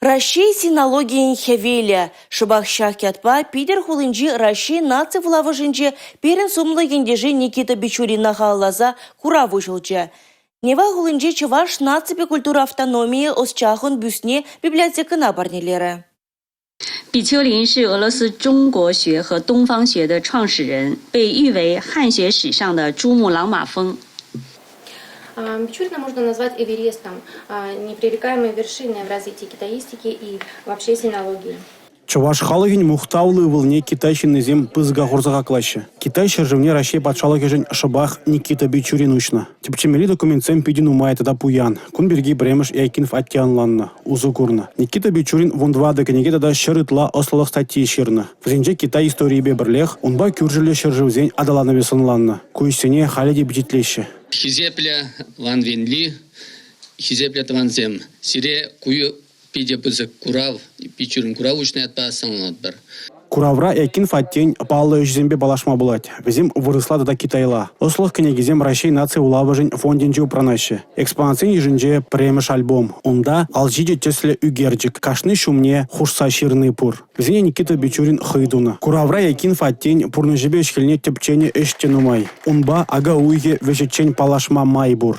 Раҫҫей синологийӗн хӗвелӗ. Шӑпах ҫак ятпа Питӗр хулинчи Раҫҫей наци вулавӑшӗнче пирӗн сумлӑ ентеше Никита Бичурина халалласа курав уҫӑлчӗ. Нева хулинчи Чӑваш наципе культура автономийӗ ӑсчахӑн бюстне библиотекӑна парнелерӗ. 比丘林是俄罗斯中国学和东方学的创始人，被誉为汉学史上的珠穆朗玛峰。 Бичурина можно назвать Эверестом, непререкаемой вершиной в развитии китаистики и вообще синологии. Чӑваш халӑхӗн мухтавлӑ ывӑлне Китай ҫыннисем пысӑка хурса хаклаҫҫӗ. Китай ҫӗршывне Раҫҫей патшалӑхӗшӗн шӑпах Никита Бичурин уҫнӑ. Тӗпчемелли документсем питӗ нумай тата пуян. Кун пирки пӗрремӗш Якинф атте ӑнланнӑ, усӑ курнӑ. Никита Бичурин 14 кӗнеке тата 100 ытла ӑслӑлӑх статйи ҫырнӑ. Вӗсенче Китай историйӗпе пӗрлех унпа кӳршӗллӗ ҫӗршывсен аталанӑвӗ сӑнланнӑ. Ку ӗҫсене халӗ те пичетлеҫҫӗ. Хисеплӗ Ван Венли, хисеплӗ тӑвансем, сире ку питӗ пысӑк курав, Бичурин курав уҫнӑ ятпа саламлатпӑр. Куравра Якин Фаттен паллӑ ӗҫӗсемпе паллашма пулать. Вӗсем вырӑсла тата китайла. Ӑслӑх кӗнекисем Раҫҫей наци вулавӑшӗн фондӗнче упранаҫҫӗ. Экспонатсен йышӗнче пӗрремӗш альбом. Унта 57 тӗслӗ ӳкерчӗк, кашни ҫумне хушса ҫырни пур. Вӗсене Никита Бичурин хӑй тунӑ. Куравра Якин Фаттен пурнӑҫӗпе ӗҫ-хӗлне тӗпченӗ ӗҫ те нумай. Унпа ака уйӑхӗ вӗҫӗччен паллашма май пур.